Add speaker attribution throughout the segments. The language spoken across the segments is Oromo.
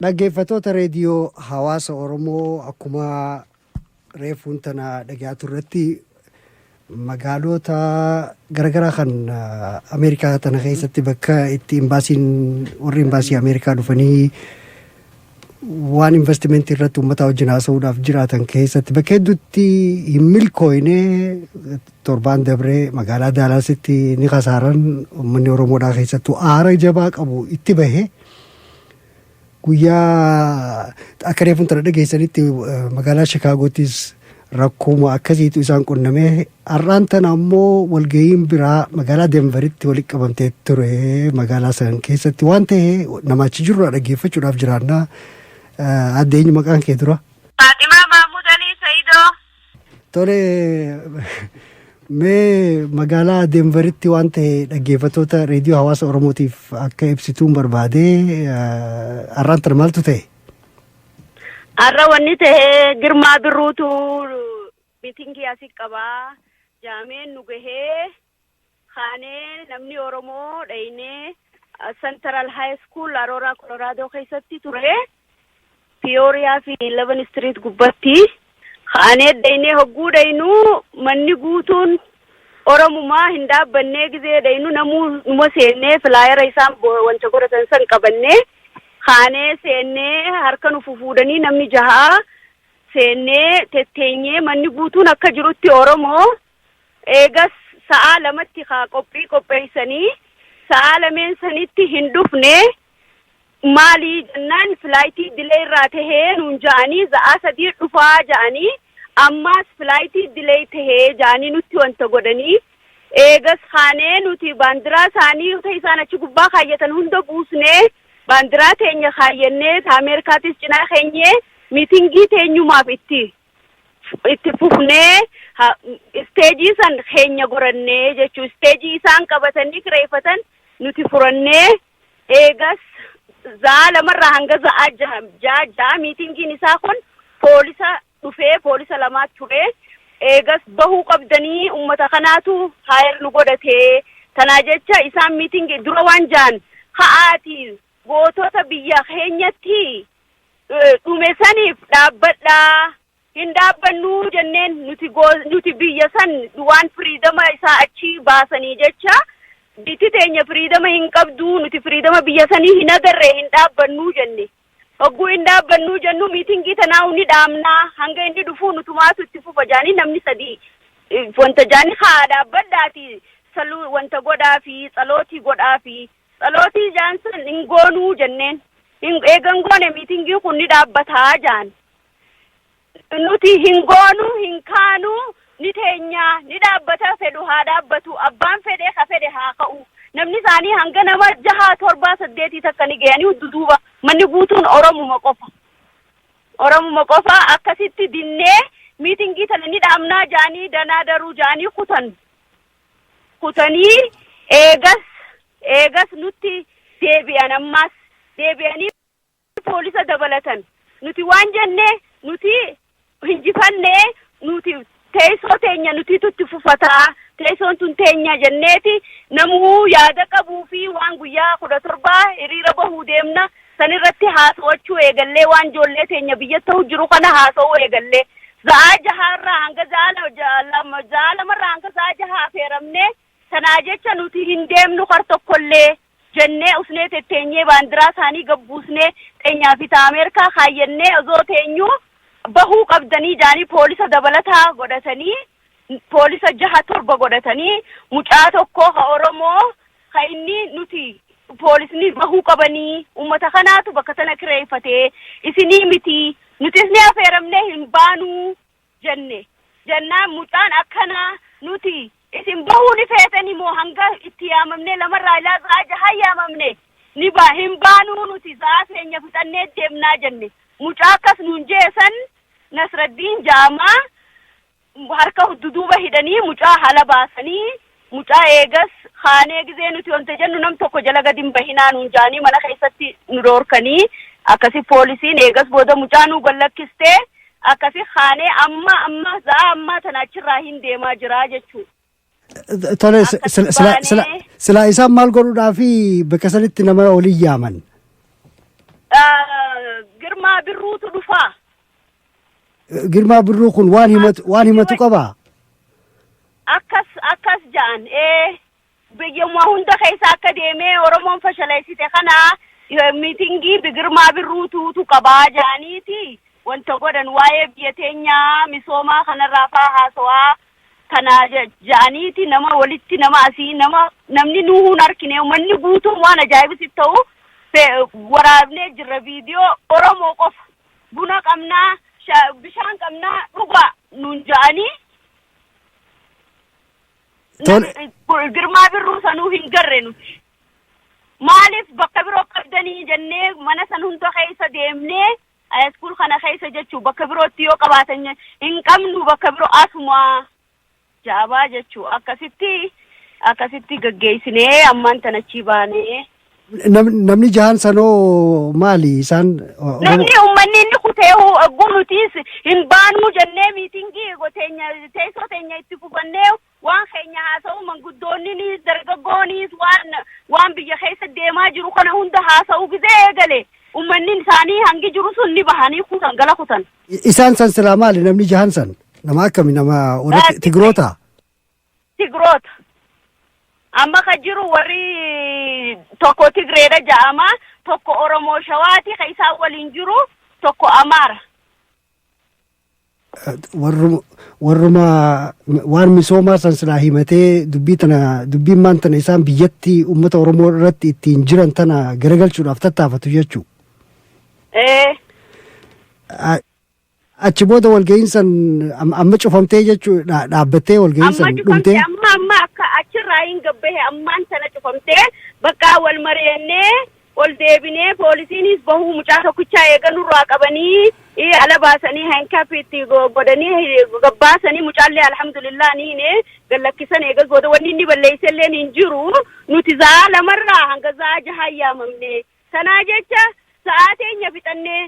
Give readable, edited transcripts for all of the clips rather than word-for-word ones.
Speaker 1: Dhaggeeffattoota Reediyoo Hawaasa Oromoo, akkuma reefuun tana dhagaa turretti, magaalota garaagaraa kan Ameerikaa tana keessatti bakka itti imbaasiin, warri imbaasii Ameerikaa dhufanii waan investimentii irratti uummata wajjin haasa'uudhaaf jiraatan keessatti bakka hedduutti hin milkooyne. Torbaan dabree magaalaa Daalaasitti ni kasaaran. Uummanni Oromoodhaa keessattuu aara jabaa qabu itti bahe. Guyyaa akka reefuun tana dhageessanitti magaalaa Shikaagootis rakkuma akkasiitu isaan qunname. Har'aan tana ammoo walga'iin biraa magaalaa Denveritti walitti qabamtee ture. Magaalaa san keessatti waan ta'e nama achi jirru dhaggeeffachuudhaaf jiraannaa. Adde, eenyu maqaan kee dura?
Speaker 2: Faaximaa Mahmud Alii Sayidoo.
Speaker 1: Tole, mee magaalaa Denveritti waan ta'e dhaggeeffattoota Reediyoo Hawaasa Oromootiif akka ibsituun barbaade. Har'aan tana maaltu ta'e?
Speaker 2: Har'a wanni ta'e, Girmaa Birruutu meetingii asii qabaa. Jaameen nu gahee kaanee namni Oromoo dhaynee Central High School Aurora, Colorado keessatti ture. Peoria fi 11 Street gubbatti. Kaanee dhaynee, hogguu dhaynuu manni guutuun Oromumaa. Hin dhaabbannee, gizee dhaynu namuu numa seennee, flyera isaan wanta godhatan san qabannee kaanee seennee, harka nu fufuudhanii namni jahaa seennee tetteenyee, manni guutuun akka jirutti Oromoo. Eegas sa'aa 2tti haa qophii qopheessanii, sa'aa lameen sanitti hin dhufne. Maalii jennaan, flightii delay irraa tahee nuun ja'anii, sa'aa 3 dhufaa ja'anii, ammaas flightii delay tahee ja'anii nutti wanta godhanii. Eegas kaanee nuti baandiraa isaanii ta isaan achi gubbaa kaayyatan hunda buusnee, baandiraa teenya kaayyannee, ta Ameerikaatis cinaa keenyee, meetingii teenyumaaf itti fufnee, stageii san keenya gorannee jechuu, stageii isaan qabatanii kireeffatan nuti furannee. Eegas za'a 2rraa hanga za'a 6 meetingiin isaa kun poolisa dhufee, poolisa lamaa ture. Eegas bahuu qabdanii, ummata kanaatu hire nu godhatee, tanaa jecha isaan meetingii dura waan jaan ka'aati, gootota biyya keenyatti dhume saniif dhaabbadhaa. Hin dhaabbannuu jenneen. Nuti nuti biyya san waan freedoma isaa achi baasanii jecha, biyyi teenya freedoma hin qabdu, nuti freedoma biyya sanii hin agarre, hin dhaabbannuu jenne. Hogguu hin dhaabbannuu jennu, meetingii tanaa ni dhaabnaa, hanga inni dhufuu nutumaatu itti fufa jaanii, namni sadii wanta jaanii, haa dhaabbadhaati, saluu wanta godhaa fi tsalootii godhaa fi tsalootii jaan san hin goonuu jenneen. Hin eegan goone, meetingii kun ni dhaabbataa jaan. Nuti hin goonuu, hin kaanuu, ni teenyaa, ni dhaabbata. Fedhu haa dhaabbatu, abbaan fedhe ka fedhe haa ka'u. Namni isaanii hanga nama jahaa, torbaa, saddeetii takka ni ga'anii duduuba. Manni guutuun Oromuma qofa, Oromuma qofa. Akkasitti dinnee, meetingii tana ni dhaabnaa jaanii, danaa daruu jaanii kutan kutanii. Eegas nutti deebi'an. Ammaas deebi'anii poolisa dabalatan. Nuti waan jenne, nuti hinjifanne, nuti teessoo teenya nutiitu itti fufataa, teessoon tun teenya jenneeti, namuu yaada qabuu fi waan guyyaa 17 hiriira bahuu deemna sanirratti haasawachuu eegallee, waan ijoollee teenya biyya ta'u jiru kana haasawuu eegallee. Za'aa jahaarraa hanga za'aa 2rraa hanga za'aa jahaa affeeramne. Tanaa jecha nuti hin deemnu kar tokkollee jennee usnee tetteenyee, baandiraa isaanii gabbuusnee, teenyaa fi ta Ameerikaa kaayyannee osoo teenyuu, bahuu qabdanii jaanii poolisa dabalataa godhatanii, poolisa jaha torba godhatanii, mucaa tokko ka Oromoo ka inni nuti poolisni bahuu qabanii, ummata kanaatu bakka tana kireeffatee, isinii miti, nutis ni affeeramnee hin baanuu jenne jennaan, mucaan akkanaa nuti isin bahuu ni feetanii moo hanga itti yaamamnee 2rraa ilaa za'aa jaha yaamamne ni ba hin baanuu, nuti za'aa keenya fixannee deemnaa jenne. Mucaa akkas nuun jeesan, Nasraddiin jaamaa, harka duduuba hidhanii mucaa hala baasanii. Mucaa eegas kaanee gizee nuti wanta jennu, nam tokko jala gadi hin bahinaa nuun jaanii, mana keessatti nu dhoorkanii. Akkasi poolisiin eegas booda mucaa nu gallakkistee, akkasi kaanee amma za'a ammaa tana achirraa hin deemaa jiraa jechuudha.
Speaker 1: Tole, silaa isaan maal godhuudhaafi bakka sanitti nama olii yaaman?
Speaker 2: Girmaa Birruutu dhufaa.
Speaker 1: Girmaa Birruu kun waan himatu qabaa?
Speaker 2: Akkas akkas ja'an. Ee, biyyuma hunda keessa akka deemee Oromoon fashaleessite kana meetingii Girmaa Birruutuutu qabaa ja'aniiti wanta godhan. Waa'ee biyya teenyaa misoomaa kanarraa faa haasawaa kana ja'aniiti. Nama walitti nama asii nama namni nuuhuun harkine, uummanni guutuun waan ajaa'ibsiif ta'u waraabnee jirra viidiyoo. Oromoo qofa buna qabnaa, bishaan qabnaa, dhugaa nuun ja'anii. Girmaa Birruu sanuu hin garre nuti. Maaliif bakka biroo qabdanii jennee mana san hunda keessa deemnee, school kana keessa jechuu, bakka birootti yoo qabaatan, hin qabnu, bakka biroo asuma jaabaa jechuu. Akkasitti akkasitti gaggeessinee ammaan tanachii baanee.
Speaker 1: Namni jahan sanoo maali isaan?
Speaker 2: Namni uummanni inni kutee nutis hin baanuu jennee meetingii teenya teessoo teenya itti fufannee waan keenya haasa'u, manguddoonnis dargaggoonis waan biyya keessa deemaa jiru kana hunda haasa'u gizee eegale, uummanni isaanii hangi jiru sun ni bahanii kutan, gala kutan.
Speaker 1: Isaan san silaa maali, namni jahan san nama akkami, nama warra Tigroota?
Speaker 2: Tigroota. Amma ka jiru warri tokko Tigreedha ja'ama, tokko Oromoo Shawaati, ka isaan waliin jiru tokko Amaara.
Speaker 1: Warruma waan misoomaa san silaa himatee dubbii tana, dubbiin maan tana isaan biyyatti uummata Oromoo irratti ittiin jiran tana garagalchuudhaaf tattaafatu jechuu.
Speaker 2: Ee.
Speaker 1: Achi booda walga'iin san amma cufamtee jechuu, dhaabbattee walga'iin san dhumtee.
Speaker 2: Amma akka achirraa hin gabbahe, ammaan tana cufamtee bakka wal mari'annee ol deebinee, poolisiinis bahuu mucaa tokkichaa eeganurraa qabanii ala baasanii, handcuff itti godhanii gabbaasanii, mucaallee alhamdulillah ni hine gallakkisan. Eegas booda wanni inni balleesselleen hin jiru. Nuti za'a 2rraa hanga za'a jahaa yaamamne. Tanaa jecha sa'aa teenya fixannee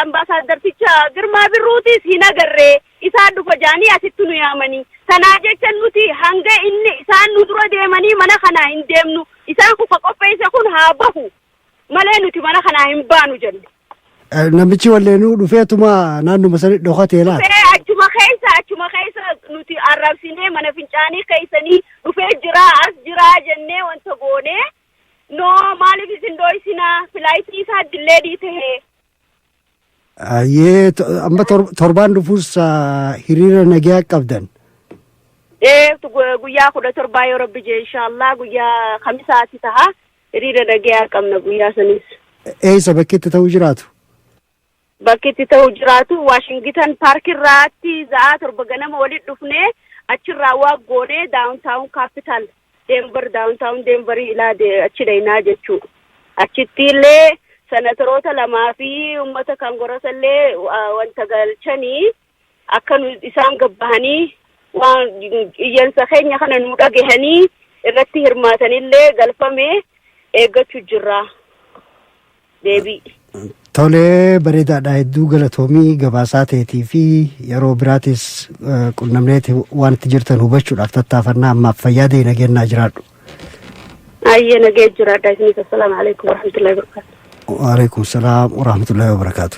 Speaker 2: ambaasaadarticha Girmaa Birruutis hin agarree. Isaan dhufa jaanii asitti nu yaamanii. Tanaa jecha nuti hanga inni isaan nu dura deemanii mana kanaa hin deemnu. Isaan kun ka qopheesse kun haa bahu malee nuti mana kanaa hin baanu jenne.
Speaker 1: Namichi walleenuu dhufeetuma naannuma sani dhokatee laata?
Speaker 2: Dhufee achuma keessa nuti arrabsinee, mana fincaanii keessanii dhufee jira, as jira jennee wanta goonee, no, maaliif isin dho'isinaa, flightii isaa delayed tahee.
Speaker 1: Ayyee, amma torbaan dhufuus hiriira nagaa qabdan.
Speaker 2: Ee, guyyaa 17 yoo Rabbi jee, inshaallah guyyaa Kamisaati taha, hiriira nagaa qabna guyyaa sanis.
Speaker 1: Eessa bakki itti ta'uu jiraatu?
Speaker 2: Bakki itti ta'u jiraatu Washington Parkirraatti za'aa 7 ganama walitti dhufnee, achirraa waa goonee downtown Capital Denver, downtown Denverii ilaa achi dhaynaa jechuu. Achitti illee senatoroota lamaa fi uummata Congress illee wanta galchanii akka nu isaan gabbahanii waan iyyansa keenya kana nu dhagahanii irratti hirmaatanillee galfame eeggachuu jirra deebii.
Speaker 1: Tolee, bareedaadha, hedduu galatoomii gabaasaa ta'eetii fi yeroo biraatis qunnamneeti waan itti jirtan hubachuudhaaf tattaafannaa. Ammaaf fayyaa ta'e, nageenyaa jiraadhu.
Speaker 2: Ayyee, nagee jiraadha isinis. Assalaamu alaikum warahmatullahi wabarakatuh.
Speaker 1: Waalaikum salaam warahmatullahi wabarakaatu.